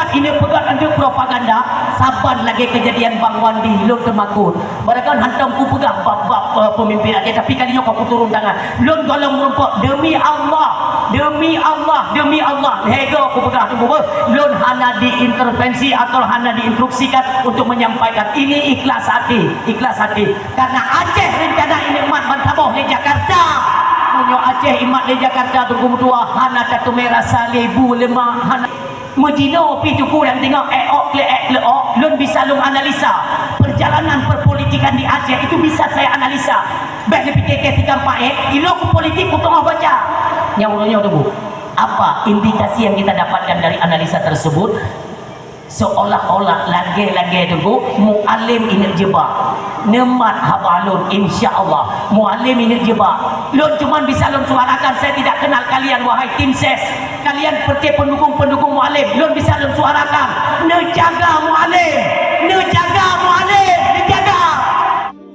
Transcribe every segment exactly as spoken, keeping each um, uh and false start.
Ini peugah untuk propaganda, saban lagée kejadian Bang Wandi, lôn teumakot. Barangkapeue hantom kupeugah bab-bab, eh, pemimpin Aceh, tapi kali nyoe ka kuturun tangan. Lôn gohlom meurumpok, demi Allah, demi Allah, demi Allah. Hego kupeugah tunggu beuh, lôn hana diintervensi atau hana diinstruksikan untuk menyampaikan. Ini ikhlas hati, ikhlas hati. Karena Aceh rencana imat ban saboh lé Jakarta. Meunyoe Aceh imat lé Jakarta, tunggu meutuah, hana tateumé rasa lé bu lé ma, hana. Meujinoe pih tuku nyang teungoh ék-ok lé ék lé ok, lôn bisa lôn analisa. Perjalanan perpolitikan di Aceh itu bisa saya analisa. Bék neupike keu tikam paék, ilok politik kuteungoh baca. Nyang uroe nyoe tunggu. Apa indikasi yang kita dapatkan dari analisa tersebut? Seolah-olah lagée-lagée tunggu, Mualem ineuk jebak. Neumat haba lôn, insya Allah. Mualem ineuk jebak. Lôn cuman bisa lôn suarakan, saya tidak kenal kalian, wahai tim ses. Kalian seperti pendukung-pendukung Mualem, lôn bisa lôn suarakan. Neujaga Mualem, neujaga Mualem, neujaga.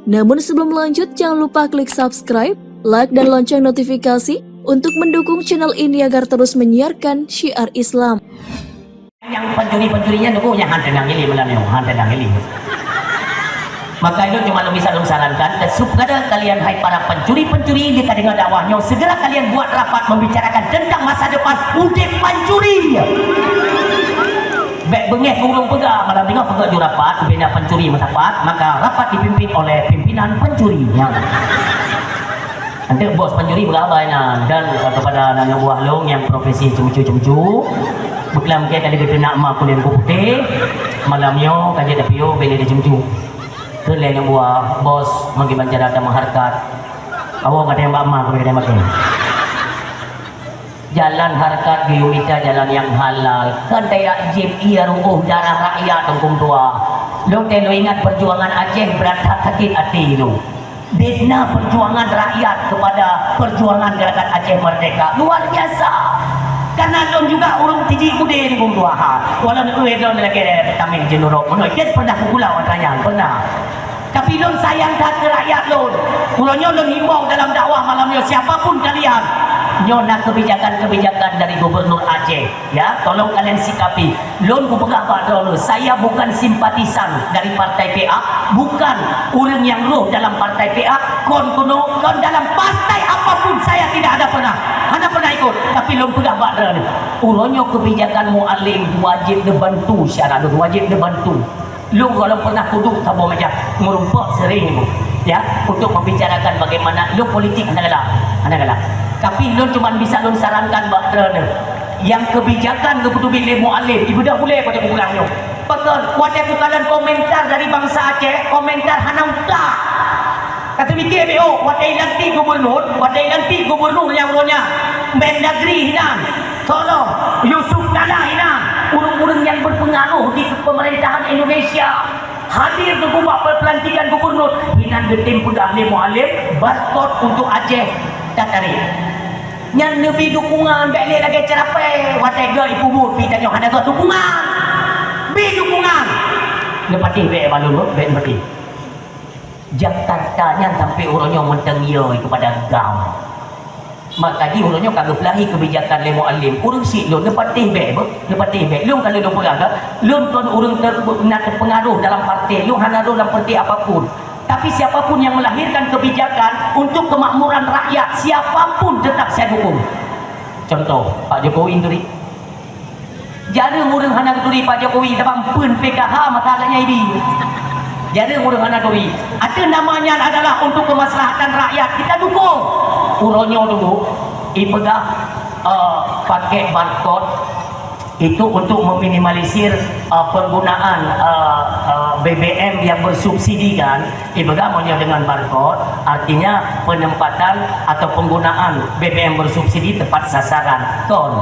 Namun sebelum lanjut, jangan lupa klik subscribe, like, dan lonceng notifikasi untuk mendukung channel ini agar terus menyiarkan syiar Islam. Nyang pancuri-pancuri nyan, tunggu, nyang han teunang gili malam nyoe, han teunang gili. Maka itu cuma lôn bisa lôn sarankan, kepada kalian, hai para pencuri-pencuri, jika dengar dakwah nyoe, segera kalian buat rapat membicarakan tentang masa depan udeb pancuri. Bék beungéh keu ulôn peugah, malam nyoe peugah ju rapat, ubena pancuri meusapat, maka rapat dipimpin oleh pimpinan pancuri. Nyan. Anteuk bos pancuri beuraba inan dan, eh, kepada aneuk buah lôn nyang profesi ceumeucu-ceumeucu, beuklam keu ka lheueh geuteunak ma kulen kuh putéh, malam nyoe ka jeuet tapiôh bèk lé ceumeucu. Kheun lé aneuk buah, "Bos, meukiban cara tameuhareukat." "Awak ka teuh bak ma, keuneuk ka teuh bak kèe." Jalan hareukat geuyue mita jalan nyang halal. Kan tajak jieb ié ruôh darah rakyat, Teungku Meutuah. Lôn teuh lôn ingat perjuangan Aceh brat that sakét até lôn. Debna perjuangan rakyat kepada perjuangan gerakan Aceh Merdeka luar biasa. Karena lôn juga ureueng tijik udé di Bung Tuha. Walau neueu lôn lagèe tameng jeunurok, meunoe jeuet pernah kupulang atra nyan, pernah. Tapi lôn sayang that keu rakyat lôn. Uroe nyoe lôn himbau dalam dakwah malam nyoe, siapa pun kalian, nyoe na kebijakan-kebijakan dari Gubernur Aceh. Ya, tolong kalian sikapi. Lôn kupeugah bak droeneuh, saya bukan simpatisan dari partai P A, bukan ureueng nyang rôh dalam partai P A, kon keunoe, kon dalam partai apapun saya tidak ada pernah, hana pernah ikut. Tapi lôn peugah bak droeneuh, uroe nyoe kebijakan Mualem wajéb neubantu, syarat lôn wajéb neubantu. Lôn gohlom pernah kuduek saboh meja, meurumpok sering, ya, untuk membicarakan bagaimana lôn politik hana galak, hana galak. Tapi lôn cuma bisa lôn sarankan bak droeneuh, nyang kebijakan geupeuteubiet lé Mualem, ibeudôh ulèe pada kupeugah nyoe. Pakon, watèe kukalon komentar dari bansa Aceh, komentar hana utak. Ka teupike beu, watèe ilantik gubernur, watèe ilantik gubernur nyang uroe nyan, Mendagri hinan, Soloh, Yusuf Kalla hinan, ureueng-ureueng nyang berpengaruh di pemerintahan Indonesia hadir keu bak pelantikan gubernur, hinan geutem peugah lé Mualem, barcode untuk Aceh tatarék. Nyan neubi dukungan, bèk lé lagèe ceurapée, watèe göt ipeubuet, pi tanyoe hana göt dukungan. Bi dukungan. Neupatéh bèk bak lôn, bèk neupatéh. Jakarta nyan sampai uroe nyoe mantong yo keupada GAM. Maka jih uroe nyoe ka geupeulahi keubijakan lé Mualem. Ureueng syiek lôn neupatéh bèk beuh, neupatéh bèk. Lôn ka lôn peugah ka, lôn kon ureueng ter-, na teupeungaruh dalam partai, lôn hana rôh dalam partai apapun. Tapi siapapun yang melahirkan kebijakan untuk kemakmuran rakyat, siapapun tetap saya dukung. Contoh, Pak Jokowi turi. Jareueng ureueng hana geuturi Pak Jokowi, sabab peun P K H masa lagèe nyan ibi. Jareueng ureueng hana turi. Ateueh nama nyan adalah untuk kemaslahatan rakyat, kita dukung. Uroe nyoe dulu, ipeugah, eh, pakai barcode itu untuk meminimalisir, eh, penggunaan, eh, eh, B B M yang bersubsidi kan. Ipeugah meunyoe dengan barcode, artinya penempatan atau penggunaan B B M bersubsidi tepat sasaran. Kon.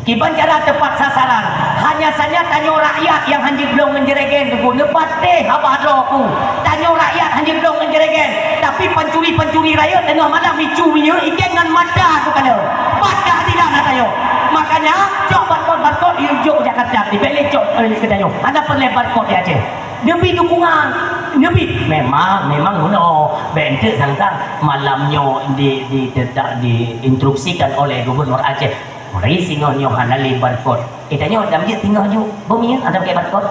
Kiban cara tepat sasaran, hanya saja tanyoe rakyat nyang hanjeuet bloe ngon jregen teungku, neupatéh haba droe ku. Tanyoe rakyat hanjeuet bloe ngon jregen, tapi pancuri-pancuri rayeuk teungoh malam icu minyeuk ikeng ngon mata ku kala. Pat ka hati dah na tanyoe. Makanya, cok barcode-barcode yue jok Jakarta, di bèk lé cok, eh, keu tanyoe. Hana peureulèe barcode di Aceh. Neubi dukungan, neubi. Memang, memang meunoe. Bèk enteuk sang-sang malam nyoe di, di, di, diinstruksikan oleh Gubernur Aceh. Mulai singoh nyoe hana lé barcode. Eh, tanyoe dam jeuet singoh ju, bumi ada pakai barcode.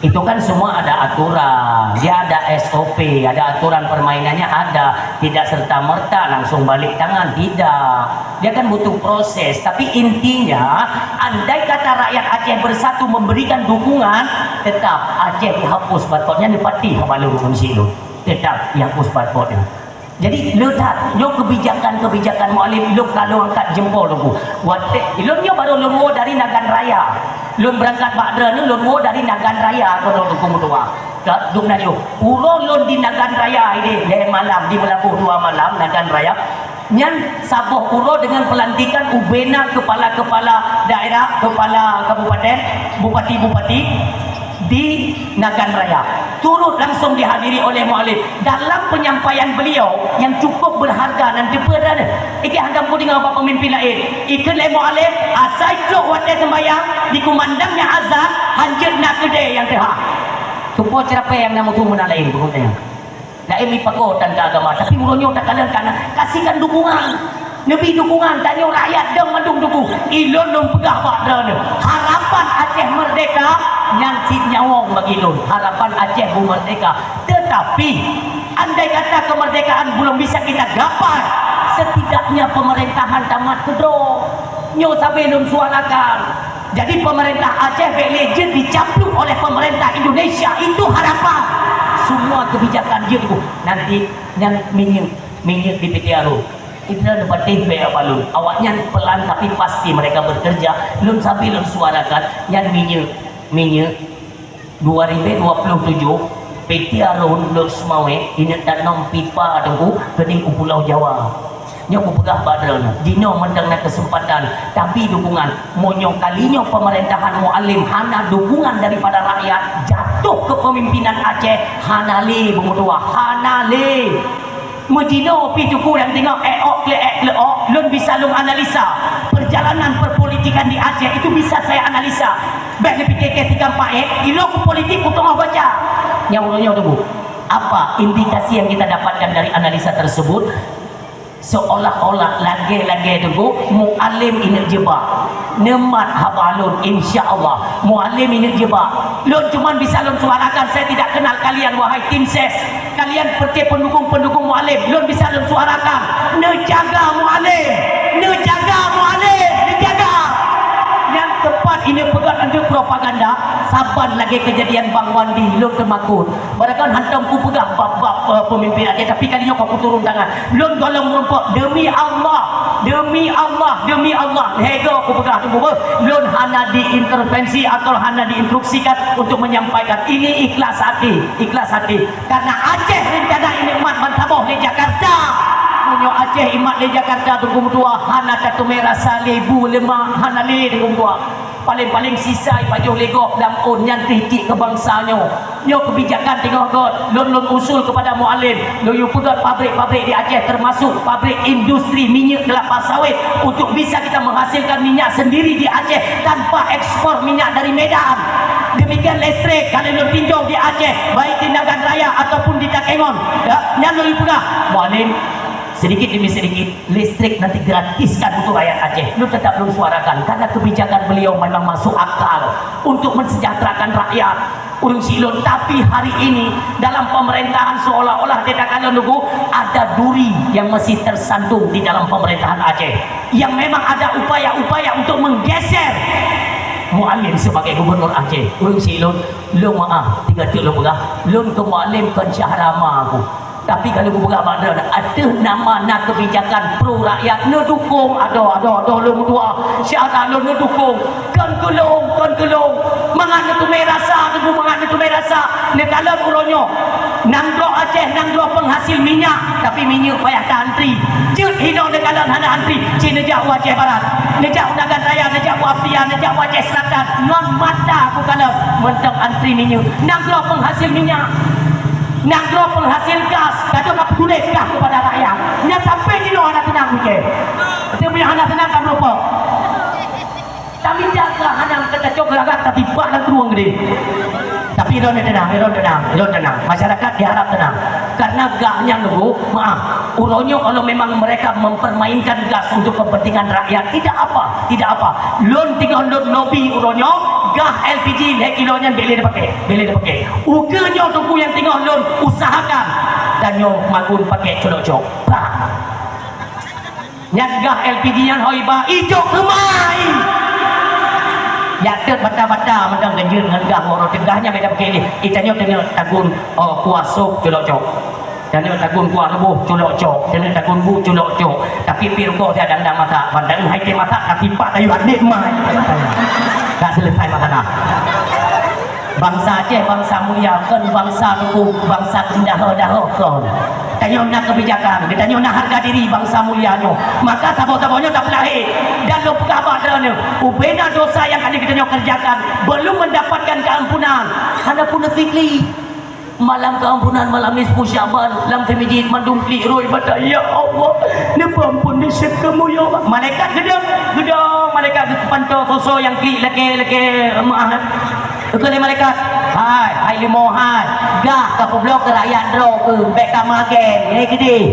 Itu kan semua ada aturan, dia ada S O P, ada aturan permainannya ada. Tidak serta-merta langsung balik tangan, tidak. Dia kan butuh proses. Tapi intinya, andai kata rakyat Aceh bersatu memberikan dukungan, tetap Aceh dihapus barcode-nya, dipatih haba lôn ureueng syiek lôn. Tetap dihapus barcode-nya. Jadi, le that, nyoe kebijakan-kebijakan Mualem lôn ka lôn angkat jempol Teungku. Watèe, lôn nyoe baru lôn woe dari Nagan Raya. Lôn beurangkat bak droeneuh, lôn woe dari Nagan Raya keunoe Teungku meutuah. Ka, dum na nyoe. Uroe lôn di Nagan Raya ini, lhèe malam, di Meulaboh dua malam, Nagan Raya. Nyan saboh uroe dengan pelantikan ubena kepala-kepala daerah, kepala kabupaten, bupati-bupati di Nagan Raya. Turut langsung dihadiri oleh Mualem. Dalam penyampaian beliau yang cukup berharga dan dipeudeuh, ikei hantom kudeungoe bak pemimpin laén. Ikheun lé Mualem, asai trok watèe seumbahyang, dikumandangnya azan, hanjeuet na keudè nyang teuhah. Tupo ceurapée nyang na mutu meunan laén, bukan tanya. Laén meupakoe tan keu agama, tapi uroe nyoe takalon kana kasihkan dukungan. Neubi dukungan, tanyoe rakyat dong mandum dukung. Ilôn lôn peugah bak droeneuh, harapan Aceh merdeka nyan cit nyawöng bagi lôn. Harapan Aceh beumerdeka. Tetapi, andai kata kemerdekaan belum bisa kita gapai, setidaknya pemerintahan tamat keudroe. Nyoe sabe lôn suarakan. Jadi, pemerintah Aceh bèk lé jeuet dicaplok oleh pemerintah Indonesia. Itu harapan. Semua kebijakan jeuet nanti nyan minyeuk, minyeuk di P T Arun. Indra neupatéh bèk balon. Awaknyan pelan tapi pasti mereka bekerja. Lôn sabe lôn suarakan nyan minyeuk, minyeuk. Dua ribu dua puluh tujuh, P T Arun Lhokseumawe ineuk tanom pipa Teungku keudéh u Pulau Jawa. Nyoe kupeugah bak droeneuh, jinoe mantong na keuseumpatan, tapi dukungan. Meunyoe kali nyoe pemerintahan Mualem hana dukungan daripada rakyat, jatuh kepemimpinan Aceh hana lé beumeutuah, hana lé. Meujinoe pih Teungku nyang teungoh ék-ok lé ék lé ok, lôn bisa lôn analisa. Perjalanan perpolitikan di Aceh itu bisa saya analisa. Bèk neupike tiga empat ék, ilôn ku politik ku teungoh baca. Nyang uroe nyoe Teungku. Apa indikasi yang kita dapatkan dari analisa tersebut? Seolah-olah lagèe-lagèe Teungku, Mualem ineuk jeubak. Neumat haba lôn, insya Allah. Mualem ineuk jeubak. Lôn cuman bisa lôn suarakan, saya tidak kenal kalian, wahai tim ses. Kalian seperti pendukung-pendukung Mualem, lôn bisa lôn suarakan. Neujaga Mualem, neujaga Mualem, neujaga. Nyang teumpat ineuk peugah anteuk propaganda, saban lagèe keujadian Bang Wandi, lôn teumakot. Padahai hantom kupeugah bab-bab, eh, pemimpin Aceh, tapi kali nyoe ka kuturun tangan. Lôn gohlom meurumpok, demi Allah, demi Allah, demi Allah. Lhèe goe kupeugah Teungku, lôn hana diintervensi atau hana diinstruksikan untuk menyampaikan. Ini ikhlas hati, ikhlas hati. Karena Aceh rencana ineuk mat ban saboh lé Jakarta. Meunyoe Aceh imat lé Jakarta, Teungku meutuah, hana tateumé rasa lé bu lé mak, hana lé Teungku meutuah. Paléng-paléng sisa ipajoh lé gob lam ôn nyan teuh cit keu bansa nyoe. Nyoe keubijakan teungoh göt, lôn, lôn usul kepada Mualem, lôn yue peugöt pabrik-pabrik di Aceh, termasuk pabrik industri minyeuk kelapa sawit, untuk bisa kita menghasilkan minyak sendiri di Aceh tanpa ekspor minyak dari Medan. Demikian listrik, kalau lôn tinjau di Aceh, baik di Nagan Raya ataupun di Takengon, ya, nyan lôn yue peugah, Mualem, sedikit demi sedikit, listrik nanti gratiskan untuk rakyat Aceh. Lôn tetap lôn suarakan, karena kebijakan beliau memang masuk akal untuk mensejahterakan rakyat. Ureueng syiek lôn, tapi hari ini dalam pemerintahan seolah-olah di takalon Teungku ada duri yang masih tersantung di dalam pemerintahan Aceh. Yang memang ada upaya-upaya untuk menggeser Mualem sebagai gubernur Aceh. Ureueng syiek lôn, lôn maaf, tiga teuk lôn peugah, lôn keu Mualem kon syah rama aku. Tapi kalau kupeugah bak droeneuh, ateueh nama na kebijakan pro rakyat, neudukung, adoh, adoh, adoh, lôn meutuah, syedara lôn neudukung, kon keu lôn, kon keu lôn, mangat neuteumé rasa, Teungku, mangat neuteumé rasa. Neukalon uroe nyoe, nanggroe Aceh, nanggroe penghasil minyak, tapi minyeuk payah ta-antri. Jeuet hinoe neukalon hana antri, ci neujak u Aceh Barat, neujak u Nagan Raya, neujak u Apia, neujak u Aceh Selatan, ngon mata kukalon, mantong antri minyeuk. Nanggroe penghasil minyak. Nanggroe penghasil gas, ka dong ka peutuléh gas kepada rakyat. Nyan sampai jinoe hana teunang, Aceh. Tapi hana teunang ka meureumpok. Tapi jaga hana ka tacok lagak, tapi bak lam krueng gede. Tapi droeneuh teunang, droeneuh teunang, droeneuh teunang. Masyarakat diharap teunang. Karena gah nyan nunggu, maaf. Uroe nyoe kalau memang mereka mempermainkan gah untuk kepentingan rakyat, tidak apa, tidak apa. Lôn teungoh lôn lobi uroe nyoe, gah L P G lhèe kilo nyan bèk lé dipakai, bèk lé dipakai. Ukeue nyoe teungku nyang teungoh lôn usahakan. Dan nyoe magun pakai culok-culok. Bah. Nyan gah L P G nyan hôi ba ijok keumai. Jak teuet bata-bata mantong ganjil ngon gah uroe teugah nyan beda pakai lé. Itanyoe teungoh tagun, oh, kuah sop culok-culok. Teungoh tagun kuah reubôh culok-culok. Teungoh tagun bu culok-culok. Tapi pih rugoe siat dang-dang masak. Ban hai teuh masak ka tipak tayue aneuk mai. Ka selesai masalah. Bansa Aceh bansa mulia, kon bansa teungku, bansa keudahô-dahô kon. Tanyoe na keubijakan, geutanyoe na harga diri bansa mulia nyoe. Maka saboh-saboh nyoe tapeulahé dan lôn peugah bak droeneuh, ubena dosa nyang ka geutanyoe keureujakan, belum mendapatkan keampunan. Hana pun neufikri. Malam keampunan, malam nisfu Sya'ban, lam teumijit mandum klik roi mata, "Ya Allah, neupeuampon desya kamoe, ya Allah." Malaikat geudong, geudong, malaikat geupantoe soe-soe nyang klik lakèe-lakèe meu'ah. Geukheun lé malaikat, "Hai, hai leumo hai, gah ka peubloe keu rakyat droe keuh, bèk ka magen, eh, geudeh.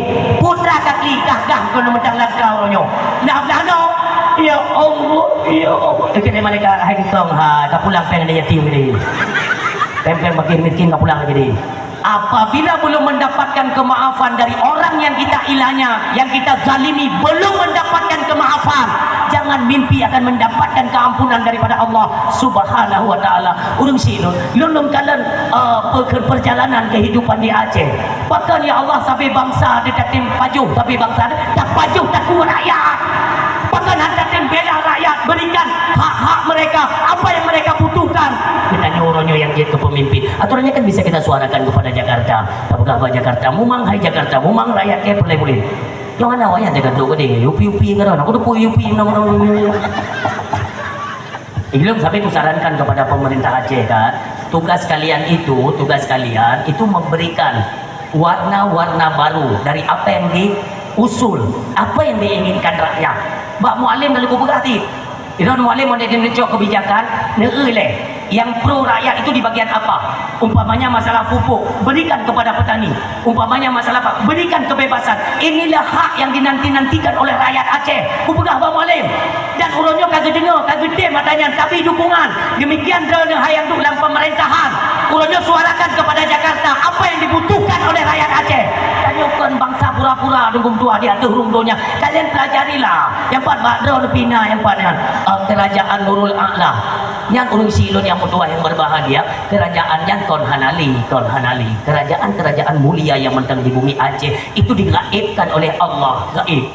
Peue teuma ka klik gah, gah keuneuk mantong langkah uroe nyoe. Nah, blah noe." "Ya Allah, ya Allah." Geukheun lé malaikat, "Hai geutong hai, ka pulang pèng aneuk yatim geudeh. Pèng-pèng fakir miskin ka pulang geudeh." Apabila belum mendapatkan kemaafan dari orang yang kita ilanya, yang kita zalimi, belum mendapatkan kemaafan, jangan mimpi akan mendapatkan keampunan daripada Allah Subhanahu wa Ta'ala. Ureueng syiek lôn, lôn, lôn kalon, eh, pe-, perjalanan kehidupan di Aceh. Pakon ya Allah, sabe bansa teuh tatem pajoh, sabe bansa teuh tapajoh takue rakyat. Pakon hana tatem bela rakyat, berikan hak-hak mereka, apa yang mereka butuhkan. Geutanyoe uroe nyoe nyang jeuet keu pemimpin. Atorannya kan bisa kita suarakan kepada Jakarta. Tapeugah bak Jakarta, "Mumang hai Jakarta, mumang rakyat kèe peureulèe buleuen." Nyoe hana awaknyan teuka trok keudéh, yupi-yupi keudroe, aku teupeue yupi meunang-meunang. Ilôn sampai kusarankan kepada pemerintah Aceh kan, tugas kalian itu, tugas kalian itu memberikan warna-warna baru dari apa yang diusul, apa yang diinginkan rakyat. Bak Mualem lalu kupeugah cit, Iron Mualem, mau dia neucok kebijakan, neu lé. Yang pro rakyat itu di bagian apa? Umpamanya masalah pupuk, berikan kepada petani. Umpamanya masalah apa? Berikan kebebasan. Inilah hak yang dinanti-nantikan oleh rakyat Aceh. Kupeugah bak Mualem. Dan uroe nyoe ka geudeungoe, ka geutem ata nyan, tapi dukungan. Demikian droeneuh hai nyang duek lam pemerintahan. Uroe nyoe suarakan kepada Jakarta apa yang dibutuhkan oleh rakyat Aceh. Tanyoe kon bangsa pura-pura dugum tuah di ateueh rhueng donya. Kalian pelajarilah. Nyang pat bak droeneuh pih na nyang pat nyan, eh, Kerajaan Nurul A'la. Nyan ureueng syiek lôn nyang meutuah nyang berbahagia, kerajaan nyan kon hana lé, kon hana lé. Kerajaan-kerajaan mulia yang mantong di bumi Aceh itu digaibkan oleh Allah, gaib.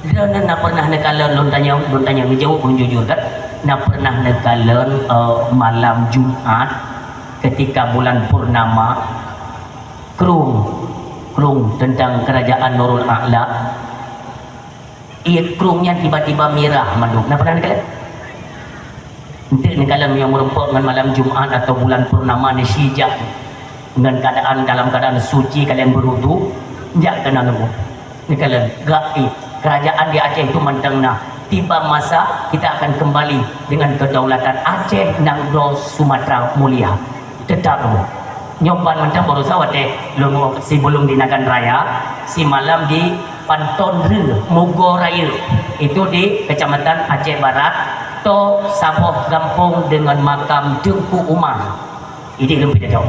Droeneuh na pernah neukalon, lôn tanyong, lôn tanyong neujaweueb lôn jujur kan? Na pernah neukalon, eh, malam Jumat ketika bulan purnama, krueng, krueng tentang Kerajaan Nurul A'la, ié krueng nyan tiba-tiba mirah mandum. Na pernah neukalon? Enteuk neukalon meunyoe meurumpok ngon malam Jumat atau bulan purnama neusijak ngon keadaan, dalam keadaan suci kalian berwudu, jak keunan leumo. Neukalon, gaib. Kerajaan di Aceh itu mantong na. Tiba masa kita akan kembali dengan kedaulatan Aceh, nanggroe Sumatera mulia. Teutap leumo. Nyoe ban mantong baroesa watèe lôn, sebelum di Nagan Raya, simalam di Panton Reue, Mugo Rayeuk. Itu di Kecamatan Aceh Barat, toe saboh gampông deungon makam Teungku Umar. Idéh lôn pidato.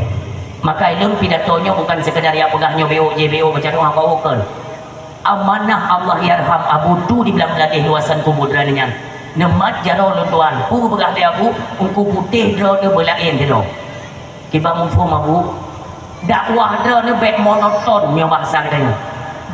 Maka lôn pidato nyoe bukan sekadar jak peugah nyoe B O J B O baca doa, bukan. Amanah Allahyarham Abu Tu di Blang Bladeh luasan kubu droeneuh nyan. Neumat jaroe lôn tuan, peue geupeugah lé Abu, Teungku Putéh droeneuh beulaén sidroe. Kiban muphom Abu, dakwah droeneuh bèk monoton nyoe bahasa geutanyoe.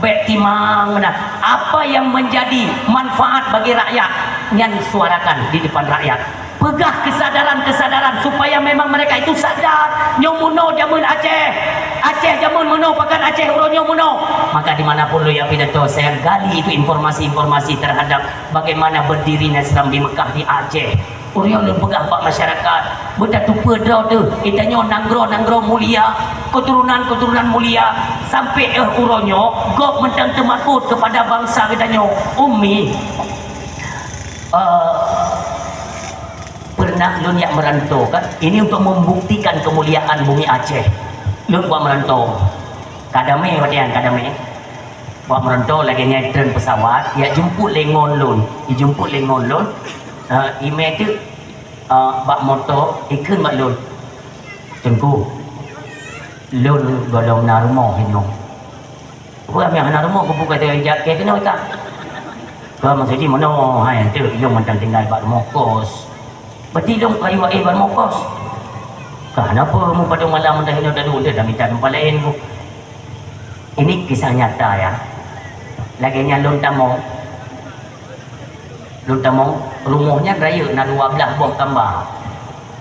Bèk timang meunan. Apa yang menjadi manfaat bagi rakyat, nyan suarakan di depan rakyat. Peugah kesadaran-kesadaran supaya memang mereka itu sadar. Nyoe meunoe jameun Aceh. Aceh jameun meunoe, pakon Aceh uroe nyoe meunoe. Maka di mana pun lôn jak pidato, saya gali itu informasi-informasi terhadap bagaimana berdirinya Islam di Mekah di Aceh. Uroe nyoe lôn peugah bak masyarakat, beutateupeue droe teuh, geutanyoe nanggroe-nanggroe mulia, keturunan-keturunan mulia, sampai éh uroe nyoe gob mantong teumakot kepada bansa geutanyoe, ummi. Eh, pernah Nah, lôn jak meuranto kan, ini untuk membuktikan kemuliaan bumi Aceh. Lôn buat meuranto. Ka damé watée nyan, ka damé. Buat meuranto lagée nyan treun pesawat, jak jemput lé ngon lôn. Jijemput lé ngon lôn. Eh, imé teuk, eh, bak moto, ikheun bak lôn. Teungku, lôn gohlom na rumoh inoe. Peue nyang hana rumoh, peue ka jak keu keunoe ka? Ka maksud jih meunoe, hai, teuk, ilôn mantong tinggai bak rumoh kos. Berarti ilôn ka yue éh bak rumoh kos. Ka hana peue, meupadum malam dah inoe taduek, dah mita teumpat laén. Ini kisah nyata ya. Lagée nyan lôn tamong. Lôn tamong, rumoh nyan rayeuk na dua blaih boh kamba.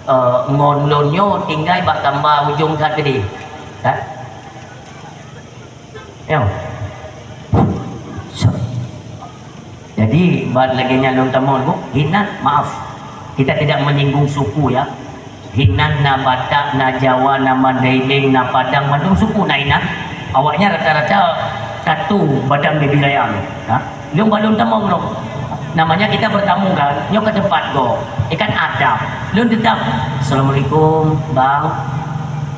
Eh, ngon lôn nyoe tinggai bak kamba ujong that keudeh. Kan? Yo. So. Jadi, bak lagée nyan lôn tamong, Bu, hinan, maaf. Kita tidak menyinggung suku, ya. Hinan na Batak, na Jawa, na Mandailing, na Padang, mandum suku na inan. Awaknyan rata-rata tato badan bibir ayam. Ha? Lôn bak lôn tamong lom. Namanya kita bertamu kan, nyoe ka teumpat gob. Ikan adab. Lôn teutap, "Assalamualaikum, Bang.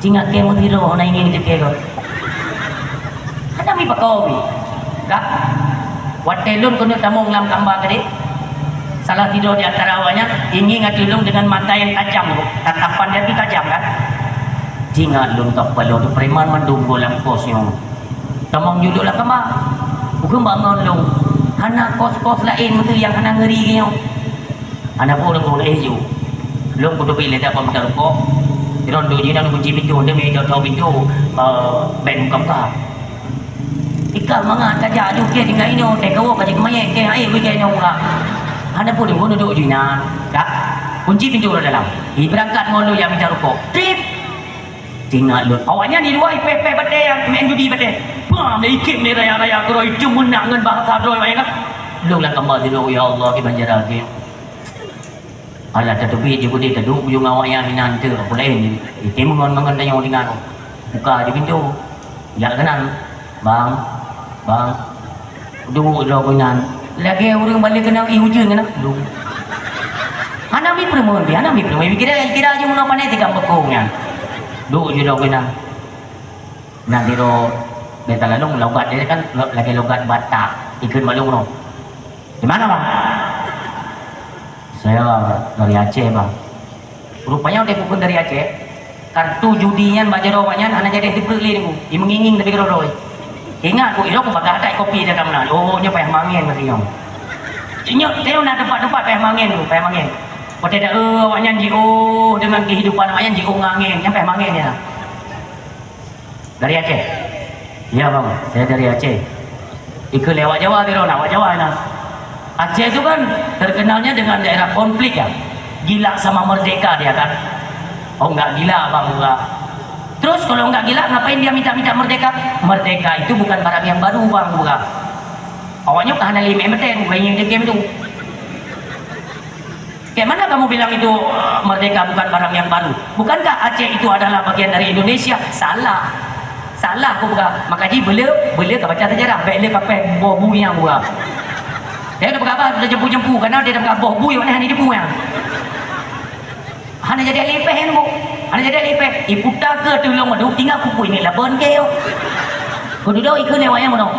Cingat keu meusidroe na ingin teuke gob." Hana mi pakon mi. Ka? Watée lôn keuneuk tamong lam kamba tadi, salah sidroe di antara awaknyan ingin ateueh lôn dengan mata yang tajam, tatapan dia tu tajam kan? Cingat lôn ka paloe tu preman mandum gob lam kos nyoe. Tamong judok lam kamba. Bukon bangon lôn. Hana kos-kos laén meuteu nyang hana ngeuri nyoe. Hana peue lôn keuneuk ju. Lôn kuteubiet lé daba mita rukok. Sidroe duek jih na kunci pintoe, demi jok pintoe, eh, ben buka-buka. Ikah mangat ka jak ju keh tinggai inoe, teh kawoe ka jikeumayek, keh aé bui keh nyoe ulah. Hana peue lôn keuneuk duek ju inan. Dak. Kunci pintoe rot dalam. Ibeurangkat ngon lôn jak mita rukok. Trip. Teuingat lôn, awaknyan di luwa ipéh-péh batée nyang main judi batée. Bam, lé ikém lé raya-raya keudroe, itu meunak ngon bahasa droe awaknyan kan. Lôn lam kamba sidroe, "Ya Allah, kiban cara lagée." Alah, tateubiet ju keudeh, taduek bujông awaknyan hinan teuk, peue laén. Ikém ngon-ngon tanyoe tinggai. Buka ju pintoe. Jak keunan. "Bang, bang." Duek droe keunan. Lagée ureuëng balek keunan ié ujeuen keunan. Duek. Hana mi peureumeun, hana mi peureumeun. Kira, kira ju meunoe pané tikam beukong nyan. Duek ju droe keunan. Nan sidroe beta lalong logat dia kan lo-, lagée logat Batak. Ikheun bak lôn nyoe. "Di mana, Bang?" "Saya dari Aceh, Bang." Rupanya watée bukon dari Aceh, kartu judi nyan bak jaroe awaknyan hana jadi teupeureuek lé Teungku. Imeungieng-ngieng tapi keudroe-droe. Ingat ku, iro ku bagah that kopi dia ka meunan. Oh, nyoe payah mangen berarti nyoe. Nyoe, nyoe na teumpat-teumpat payah mangen tu, payah mangen. Watée da, eh, awaknyan jiôh dengan kehidupan awaknyan jiôh ngon angén, nyan payah mangen nyan. Dari Aceh? Ya, Bang, saya dari Aceh. Ikeu lewat Jawa, Tiro, lewat Jawa, nah. Aceh itu kan terkenalnya dengan daerah konflik, ya. Gila sama merdeka dia, kan. Oh, nggak gila, Bang, enggak. Terus kalau nggak gila, ngapain dia minta-minta merdeka? Merdeka itu bukan barang yang baru, Bang, enggak. Awaknyoe ka hana lé meuteun, bukan yang dikém itu. Kayak mana kamu bilang itu, eh, merdeka bukan barang yang baru? Bukankah Aceh itu adalah bagian dari Indonesia? Salah. Salah aku buka. Maka ji bela, bela ka baca sejarah. Baik le kapeh boh bui nyang buka. Dia dah buka apa? Dah jempu-jempu. Karena dia dah buka boh bui, mana ni jempu yang. Hana jadi alipeh yang bu. Hana jadi alipeh. Iputa ke tulung madu tinggal kuku ini laban ke yo. Kudu dong ikut lewat yang mana?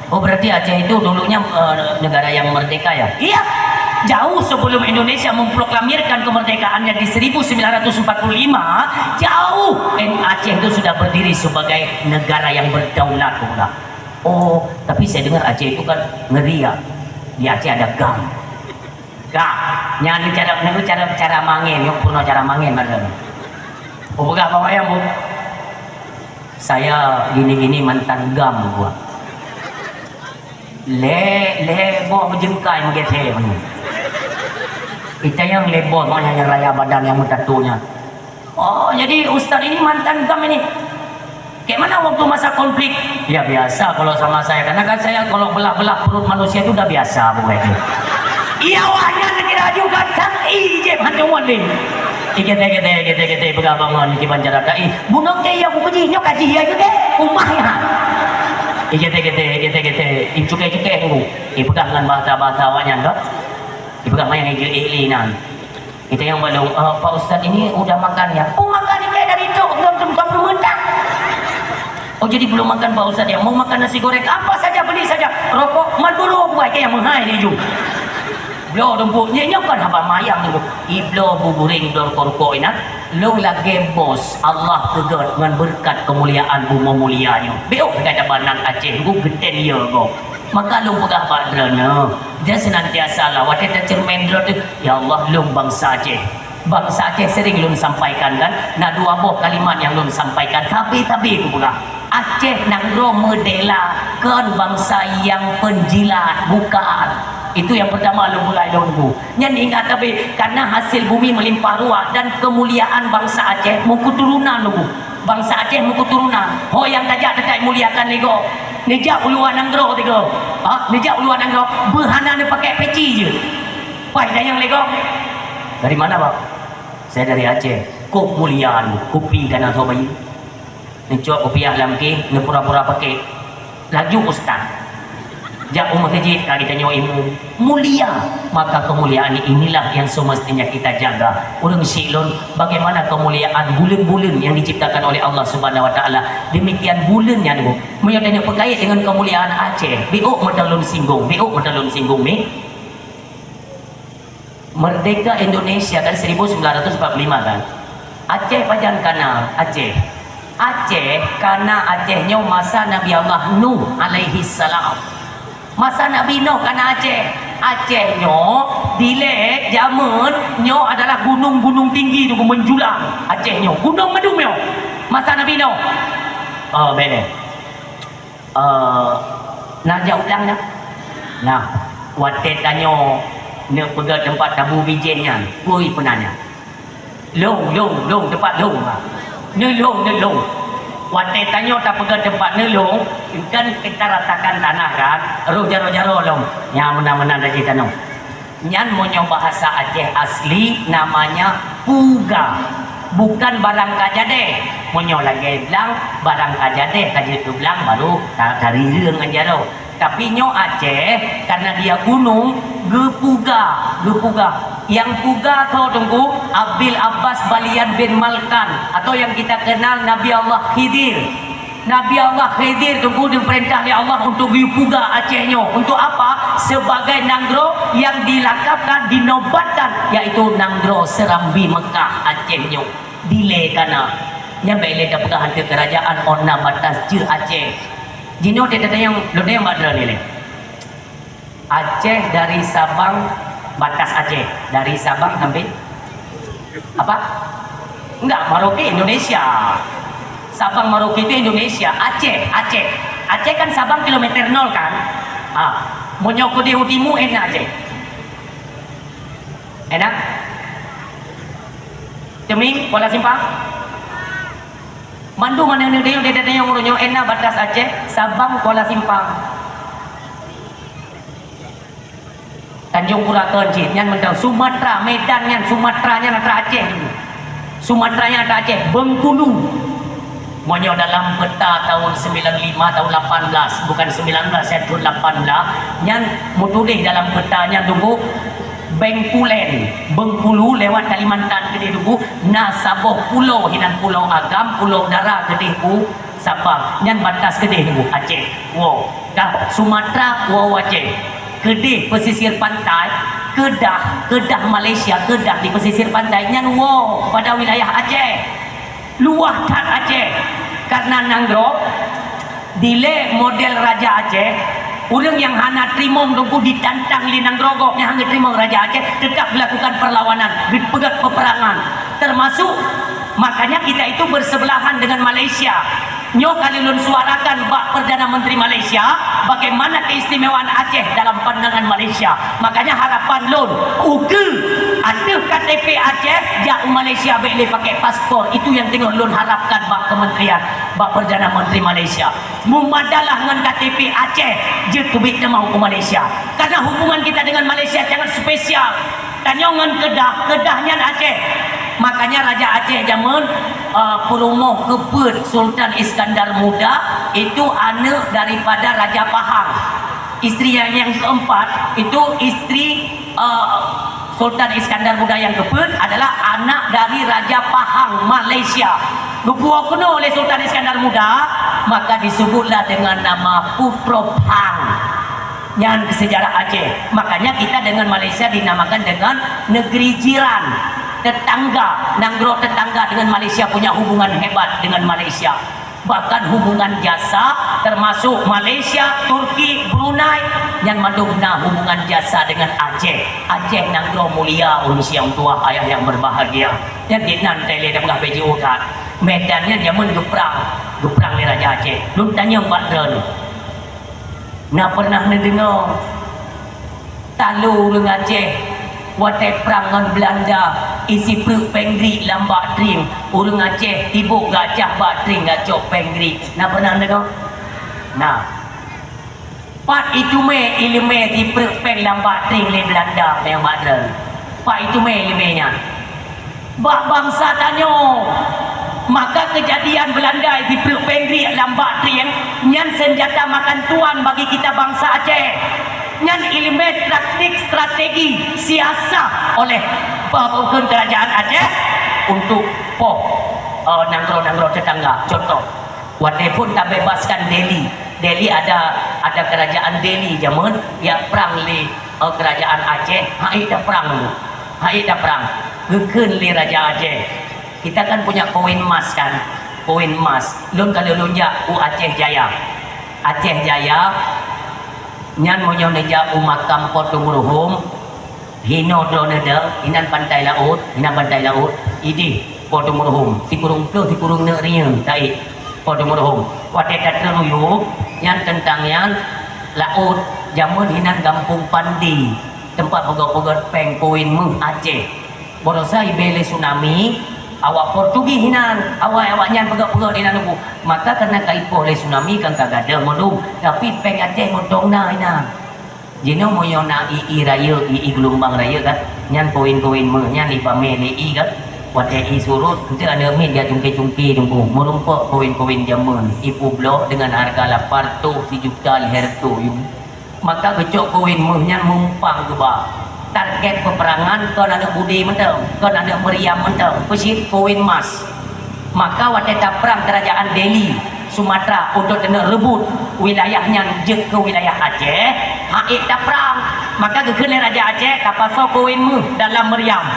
Oh, berarti Aceh itu dulunya, eh, negara yang merdeka, ya? Iya. Jauh sebelum Indonesia memproklamirkan kemerdekaannya di seribu sembilan ratus empat puluh lima, jauh Aceh itu sudah berdiri sebagai negara yang berdaulat, Bunda. Oh, tapi saya dengar Aceh itu kan ngeri, ya. Di Aceh ada gam. Gam. Nyan cara, nyan cara, cara mangen, nyoe peunoh cara mangen, Bunda. Oh, peugah bak ayam, Bu. Saya gini-gini mantan gam gua. Lé, lé boh beujengkai meugeusé meunan. Itanyong lé boh maknya nyang raya badan nyang meutatu nyan. Oh, jadi ustaz ini mantan gam ini. Kayak mana waktu masa konflik? Ya biasa kalau sama saya, karena kan saya kalau belah-belah perut manusia itu udah biasa pokoknya. Iya, wah, nyan lagi raju ganteng, ih, jeb hantu mandi. Ih, gete, gete, gete, gete, peugah bangon, kiban cara dai. Bunoe ke iya buku jih, nyoe kaji iya juga, umah ya. Ih, gete, gete, gete, gete, ih, cukai-cukai tunggu. Ih, peugah ngan bahasa-bahasa awak nyan tu. Ih, peugah mayang ih, ih, ih, nan. Kita yang balong, "Eh, Pak Ustaz ini udah makan ya?" "Oh, makan ini dari itu, belum, belum, belum mentah." "Oh, jadi belum makan, Pak Ustaz ya? Mau makan nasi goreng, apa saja, beli saja. Rokok Marlboro buat ke yang mahal ni ju." Bloe dumpuk, nyoe, nyoe kan haba mayang tu. Ibloe bu guring, bloe rokok-rokok inan. Lôn lagèe bos, Allah peugöt ngon beureukat keumuliaan bumoe mulia nyoe. Bèk ôk gata banan Aceh, ngon geutem ye gob. Maka lôn peugah bak droeneuh, dia senantiasa lah watèe taceureumèn droe teuh, "Ya Allah, lôn bansa Aceh." Bansa Aceh sering lôn sampaikan kan, na dua boh kalimat nyang lôn sampaikan, sabe-sabe kupeugah. Aceh nanggroe meudèla, kon bansa nyang peunjilat, bukan. Itu nyang peurtama lôn mulai lôn bu. Nyan ingat sabe, karena hasil bumi melimpah ruah dan kemuliaan bansa Aceh meuketurunan lôn bu. Bansa Aceh meuketurunan. Ho nyang tajak teuka muliakan lé gob. Neujak u luwa nanggroe tiga. Ha, neujak u luwa nanggroe, beuhana neupakèk peci jeuet. Pai dayang lé gob. "Dari mana, Bang?" "Saya dari Aceh." "Kok mulia nyoe, kupi ka na soe bayeue?" Neucok kupiah lam kèh, neupura-pura pakèk. Laju ustaz. Jak u meuseujid ka geutanyoe ilmu. Mulia. Maka kemuliaan inilah yang semestinya kita jaga. Ureueng syiek lôn, bagaimana kemuliaan buleuen-buleuen yang diciptakan oleh Allah Subhanahu wa Taala. Demikian buleuen nyan bu. Meunyoe tanyoe peukait dengan kemuliaan Aceh, bèk ôk meuteulon singgung, bèk ôk meuteulon singgung, mi. Merdeka Indonesia kan seribu sembilan ratus empat puluh lima kan? Aceh pajan kana Aceh? Aceh kana Aceh nyoe masa Nabi Allah Nuh alaihi salam. Masa Nabi Nuh kana Aceh. Aceh nyoe dilèe jameun nyoe adalah gunong-gunong tinggi tu menjulang. Aceh nyoe gunong mandum nyoe. Masa Nabi Nuh. Oh, bèk lé. Eh, na jak udang nyan? Nah, watèe tanyoe neupeugah teumpat tabu bijéh nyan, peue peuna nyan? Lông, lông, lông, teumpat lông, ha. Neulông, neulông. Watèe tanyoe tapeugah teumpat neulông, kan kita ratakan tanah kan, roh jaroe-jaroe lom. Nyan meunan-meunan tajih tanoh. Nyan meunyoe bahasa Aceh asli namanya puga, bukan barang ka jadeh. Meunyoe lagèe blang, barang ka jadeh ka jeuet keu blang baru ta-, tarireung ngon jaroe. Tapi nyoe Aceh, karena dia gunong, geupuga, geupuga. Nyang puga soe Teungku? Abil Abbas Balian bin Malkan, atau yang kita kenal Nabi Allah Khidir. Nabi Allah Khidir Teungku dipeurintah lé Allah untuk geupuga Aceh nyoe. Untuk apa? Sebagai nanggroe yang dilakabkan, dinobatkan, yaitu nanggroe Serambi Mekah Aceh nyoe. Dilèe kana. Nyan bèk lé tapeugah ateueh keurajeuen ôn na batas jeuet Aceh. Jinoe teuh tatanyong, lôn tanyong bak droeneuh lé. Aceh dari Sabang, batas Aceh dari Sabang sampai apa? Enggak, Merauke Indonesia. Sabang Merauke itu Indonesia. Aceh, Aceh. Aceh kan Sabang kilometer nol kan? Ah, meunyoe keudéh u timu, eh, na Aceh. Enak? Teumieng, Kuala Simpang? Mandum aneuk-aneuk tanyoe, tanyoe, tanyoe, ureueng nyoe, eh, na batas Aceh, Sabang, Kuala Simpang. Tanjung Pura kon cit, nyan mantong Sumatera, Medan nyan, Sumatera nyan atra Aceh. Sumatera nyan atra Aceh, Bengkulu. Meunyoe dalam peta tahun sembilan lima, tahun lapan belas, bukan sembilan belas, ya, tahun lapan belas, nyan meutuléh dalam peta nyan Teungku, Bengkulen, Bengkulu lewat Kalimantan keudéh Teungku, na saboh pulo hinan Pulo Agam, Pulo Dara keudéh u Sabang. Nyan batas keudéh Teungku, Aceh. Wow, dah Sumatera, wow, Aceh. Keudéh pesisir pantai, Kedah, Kedah Malaysia, Kedah di pesisir pantai, nyan wow pada wilayah Aceh. Luwah that Aceh. Karena nanggroe dilèe model Raja Aceh, ureueng nyang hana teurimong Teungku ditantang lé nanggroe gob nyang hana teurimong Raja Aceh, tetap dilakukan perlawanan, dipeugöt peperangan. Termasuk, makanya kita itu bersebelahan dengan Malaysia. Nyoe ka lôn suarakan bak Perdana Menteri Malaysia, bagaimana keistimewaan Aceh dalam pandangan Malaysia. Makanya harapan lôn, ukeue ateueh K T P Aceh, jak u Malaysia bèk lé pakai paspor. Itu yang teungoh lôn harapkan bak kementerian, bak Perdana Menteri Malaysia. Meumadalah ngon K T P Aceh, jeuet keubiet teuma u Malaysia. Karena hubungan kita dengan Malaysia sangat spesial. Tanyoe ngon Kedah, Kedah nyan Aceh. Makanya Raja Aceh jameun, eh, peurumoh keupeuet Sultan Iskandar Muda itu aneuk daripada Raja Pahang. Istri yang, yang keempat itu istri, eh, Sultan Iskandar Muda nyang keupeuet adalah anak dari Raja Pahang, Malaysia. Geupuwoe keunoe lé Sultan Iskandar Muda, maka disebutlah dengan nama Putroe Phang. Nyan sejarah Aceh. Makanya kita dengan Malaysia dinamakan dengan negeri jiran, tetangga, nanggroe tetangga dengan Malaysia punya hubungan hebat dengan Malaysia. Bahkan hubungan jasa termasuk Malaysia, Turki, Brunei, nyan mandum na hubungan jasa dengan Aceh. Aceh nanggroe mulia, ureuëng siang tuah, ayah yang berbahagia. Nyan di nan teuh lé dah peugah baju ukat. Medan nyan jameun geuprang, geuprang lé Raja Aceh. Lôn tanyong bak droeneuh. Na pernah neudeungoe talo ureuëng Aceh watée prang ngon Belanda, isipreuk péng griek lam bak trieng, ureuëng Aceh tibok gacah bak trieng gacok péng griek. Na pernah neudeungoe? Na. Pat itumé ileumé sipreuk péng lam bak trieng lé Belanda nyang bak droeneuh? Pat itumé ileumé nyan? Bak bansa tanyoe. Maka keujadian Belanda sipreuk péng griek lam bak trieng, nyan senjata makan tuan bagi kita bansa Aceh. Nyan ileumé taktik strategi siasah oleh peukeurajaan Aceh untuk poh, eh, nanggroe-nanggroe tetangga. Contoh, watée phon tabebaskan Delhi. Delhi ada, ada kerajaan Delhi jameun, ya prang lé, eh, kerajaan Aceh, hai taprang. Hai taprang. Geukheun lé Raja Aceh. Kita kan punya koin emas kan? Koin emas. Lôn ka lôn jak u Aceh Jaya. Aceh Jaya, nyan meunyoe neujak u makam Po Teumeureuhom, hinoe droeneuh deuh, inan pantai laôt, inan pantai laôt, ideh Po Teumeureuhom, sikureueng ploh, sikureueng neuk riyeuen, taék Po Teumeureuhom. Watée tatreun u yup, nyan teuntang nyan laôt, jameun inan gampông Pandi, teumpat peugöt-peugöt péng koin méuh Aceh. Baroesa ibée lé tsunami, awak Portugis inan, awai awaknyan peugöt-peugöt inan nunggu. Maka keunan ka ipoh lé tsunami kan ka gadôh meudum, tapi péng Aceh mantong na inan. Jinoe meunyoe na ie-ie rayeuk, ie-ie geulumbang rayeuk kan, nyan koin-koin méuh nyan ipamé lé ie kan. Watée ie surot, enteuk aneuk miet jak cungké-cungké teungku, meurumpok koin-koin jameun, ipeubloe deungon hareuga lapan reutôh sijuta lhèe reutôh yup. Maka geucok koin méuh nyan meumpang geuba. Target peuperangan kon aneuk Budi mantong, kon aneuk Maryam mantong, peucit koin mas. Maka watée taprang keurajaan Delhi, Sumatera, untuk teuneuk reubot wilayah nyan jeuet keu wilayah Aceh, haiek taprang. Maka geukheun lé Raja Aceh, "Tapasoe koin méuh dalam meuriam."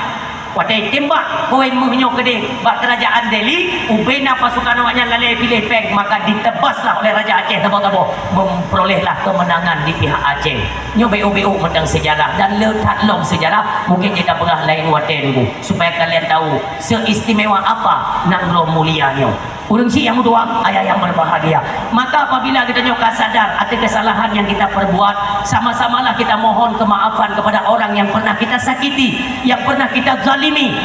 Watée tembak koin méuh nyoe keudeh bak keurajaan Delhi, ubena pasukan awaknyan lalée piléh péng, maka ditebaslah oleh Raja Aceh saboh-saboh, memperolehlah kemenangan di pihak Aceh. Nyoe beu-beu mantong sejarah dan le that lom sejarah, mungkin jeuet tapeugah laén watée nunggu, supaya kalian tahu seistimewa apa nanggroe mulia nyoe. Ureuëng syiek nyang meutuwah, ayah yang berbahagia. Maka apabila geutanyoe ka sadar atas kesalahan yang kita perbuat, sama-samalah kita mohon kemaafan kepada orang yang pernah kita sakiti, yang pernah kita zalimi.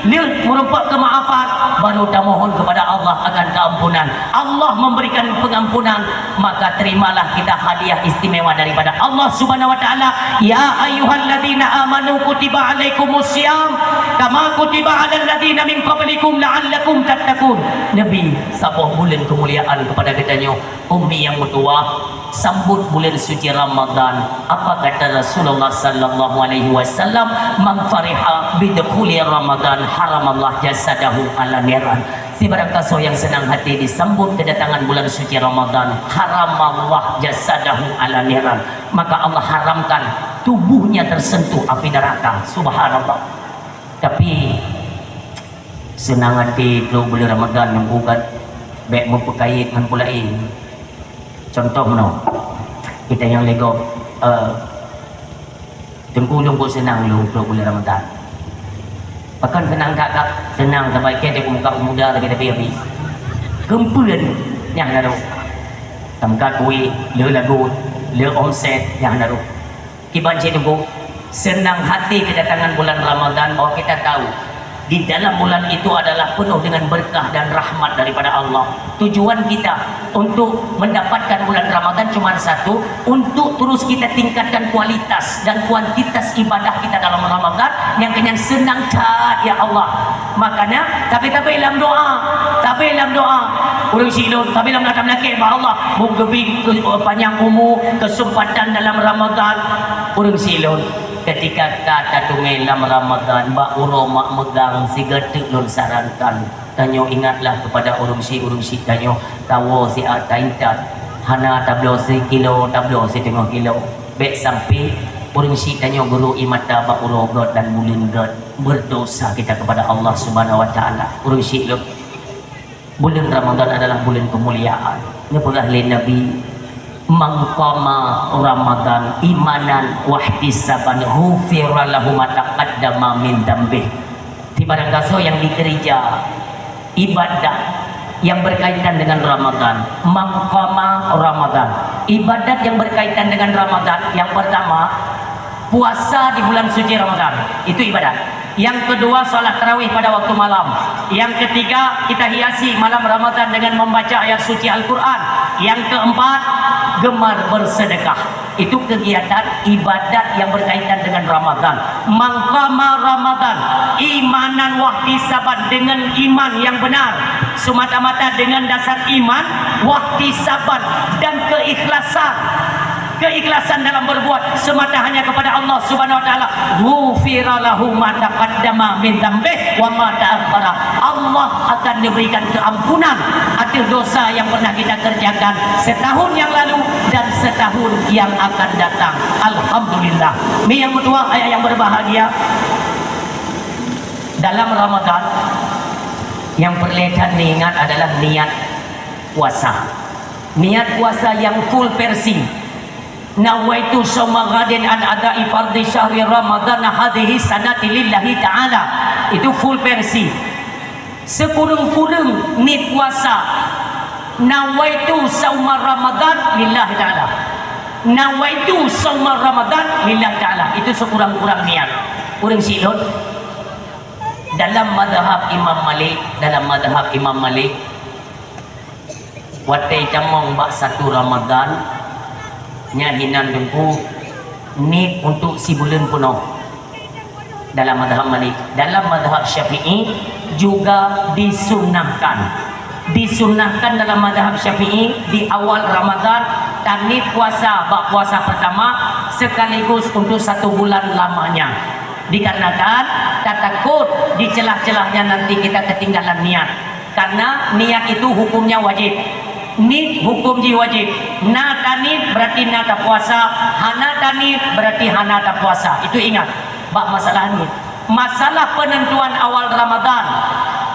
Lheueh meurumpok kemaafan, baru tamohon kepada Allah akan keampunan. Allah memberikan pengampunan, maka terimalah kita hadiah istimewa daripada Allah Subhanahu wa Taala. "Ya ayyuhalladzina amanu kutiba alaikumus siyam kama kutiba alal ladzina min qablikum la'allakum tattaqun." Nabi, saboh buleuen keumuliaan kepada geutanyoe. Ummi yang meutuwah, sambut buleuen suci Ramadan. Apa kata Rasulullah sallallahu alaihi wasallam? "Man fariha bidukhuli Ramadan, haramallah jasadahu ala niran." Sibarang kasoe yang senang hati disambut kedatangan bulan suci Ramadan, haramallah jasadahu ala niran. Maka Allah haramkan tubuhnya tersentuh api neraka. Subhanallah. Tapi, senang hati trok bulan Ramadan nunggu kan, bék meupeukayét ngon peue laén. Contoh meunoe, kita nyang lé gob, eh, Teungku lôn kok seunang lôn trok buleuen Ramadhan. Pakon seunang that-that? Seunang sabab ikei teuka muka peumuda lagèe tapi-tapi. Keumpeuen nyang na rôh. Tameukat kueh, le lagot, le omset nyang na rôh. Kiban cit Teungku, seunang hati kedatangan bulan Ramadhan bahwa kita tahu di dalam bulan itu adalah penuh dengan berkah dan rahmat daripada Allah. Tujuan kita untuk mendapatkan bulan Ramadan cuma satu, untuk terus kita tingkatkan kualitas dan kuantitas ibadah kita dalam Ramadan nyang keunyan seunang that, ya Allah. Makanya, tabe-tabe lam doa, tabe lam doa. Ureueng syiek lôn, tabe lam doa, tameulakèe bak Allah, mugeubri ke-, panyang umu, keuseumpatan dalam Ramadan. Ureueng syiek lôn, Ketika ka tateumé lam Ramadan, bak uroe mak meugang sigoe teuk lôn sarankan, tanyoe ingatlah kepada ureuëng syiek-ureuëng syiek tanyoe, tawoe siat taintat, hana tabloe sikilo, tabloe siteungoh kilo. Bék sampai ureuëng syiek tanyoe geurok ie mata bak uroe gét dan buleuen gét, berdosa kita kepada Allah Subhanahu Wa Taala. Ureuëng syiek lôn, buleuen Ramadan adalah buleuen keumuliaan. Neupeugah lé Nabi, "Man qama Ramadan imanan wahtisaban ghufira lahu ma taqaddama min dzambih." Di barang gasoe yang dikeurija ibadat yang berkaitan dengan Ramadan, man qama Ramadan, ibadat yang berkaitan dengan Ramadan, yang pertama, puasa di bulan suci Ramadan, itu ibadat. Yang kedua, salat tarawih pada waktu malam. Yang ketiga, kita hiasi malam Ramadan dengan membaca ayat suci Al-Quran. Yang keempat, gemar bersedekah. Itu kegiatan ibadat yang berkaitan dengan Ramadan. Man qama Ramadan imanan wahtisaban, dengan iman yang benar, semata-mata dengan dasar iman, wahtisaban, dan keikhlasan. Keikhlasan dalam berbuat semata hanya kepada Allah Subhanahu Wa Taala. Ghufira lahu ma taqaddama min dzambih wa ma ta'akhkhara. Allah akan diberikan keampunan atas dosa yang pernah kita kerjakan setahun yang lalu dan setahun yang akan datang. Alhamdulillah. Mi yang meutuah, ayah yang berbahagia, dalam Ramadan yang perlu that diingat adalah niat puasa. Niat puasa yang full versi. Nawaitu shauma ghadin an ada'i fardhi syahri Ramadhan hadhihi sanati lillahi ta'ala. Itu full versi. Sekureueng-kureueng niet puasa. Nawaitu shauma Ramadhan lillahi ta'ala. Nawaitu shauma Ramadhan lillahi ta'ala. Itu sekurang-kurang niat. Ureuëng syiek lôn, dalam mazhab Imam Malik, dalam mazhab Imam Malik, watée tamong bak satu Ramadan, nyan hinan teungku niet untuk sibuleuen peunoh. Dalam mazhab Malik, dalam mazhab Syafi'i juga disunnahkan. Disunnahkan dalam mazhab Syafi'i di awal Ramadan taniet puasa bak puasa pertama sekaligus untuk satu bulan lamanya. Dikarenakan tatakot di celah-celahnya nanti kita ketinggalan niat. Karena niat itu hukumnya wajib. Niet hukum jih wajib. Na taniet berarti na tapuasa, hana taniet berarti hana tapuasa. Itu ingat bak masalah niet. Masalah penentuan awal Ramadan.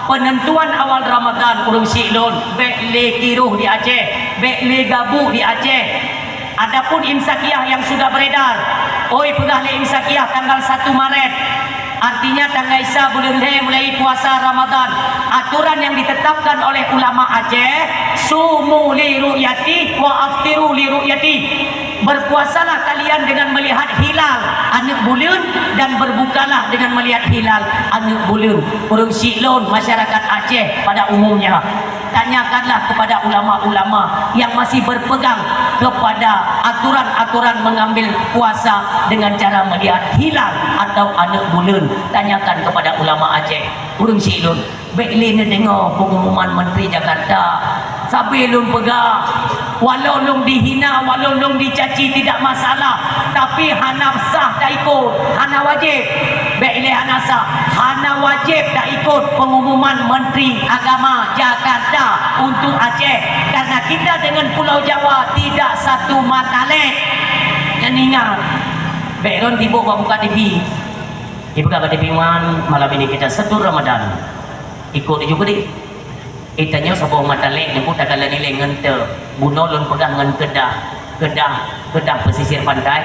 Penentuan awal Ramadan ureuëng syiek lôn, bék lé kiroh di Aceh, bék lé gabuk di Aceh. Adapun imsakiah yang sudah beredar, oi peugah lé imsakiah tanggal satu Maret, artinya tanggai sa buleuen lhée mulai puasa Ramadan. Aturan yang ditetapkan oleh ulama Aceh, sumu li ru'yati wa aftiru li ru'yati. Berpuasalah kalian dengan melihat hilal aneuëk buleuen dan berbukalah dengan melihat hilal aneuëk buleuen. Ureuëng syiek lôn, masyarakat Aceh pada umumnya, tanyakanlah kepada ulama-ulama yang masih berpegang kepada aturan-aturan mengambil puasa dengan cara melihat hilal atau aneuëk buleuen. Tanyakan kepada ulama Aceh. Ureuëng syiek lôn, bék lé neudeungoe pengumuman Menteri Jakarta. Sabe lôn peugah, walau lôn dihina, walau lôn dicaci tidak masalah, tapi hana sah taikot, hana wajib. Bék lé hana sah, hana wajib taikot pengumuman Menteri Agama Jakarta untuk Aceh, karena kita dengan Pulau Jawa tidak satu mata lek. Nyan ingat, bék lôn tiboh bak buka T V. Ibuka bak T V One, malam ini kita satu Ramadan. Ikot juga deh. Itanyoe saboh mata lek, nyoe takalon ilée ngon te. Bunoe lôn peugah ngon keudah, keudah, keudah pesisir pantai.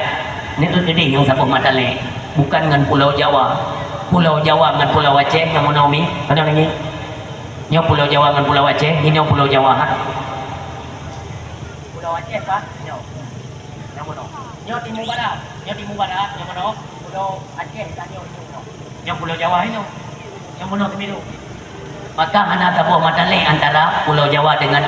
Nyoe keudeh nyang saboh mata lek. Bukan ngon Pulau Jawa. Pulau Jawa ngon Pulau Aceh nyang meunoe mi, meunoe nyoe. Nyoe Pulau Jawa ngon Pulau Aceh, nyoe Pulau Jawa ha. Pulau Aceh ka? Nyoe. Nyang meunoe. Nyoe Timu Barat, nyoe Timu Barat, nyang meunoe. Pulau Aceh ka nyoe, nyoe, nyoe. Nyoe Pulau Jawa nyoe. Nyang meunoe Semilu. Maka hana saboh mata lek antara Pulau Jawa dengan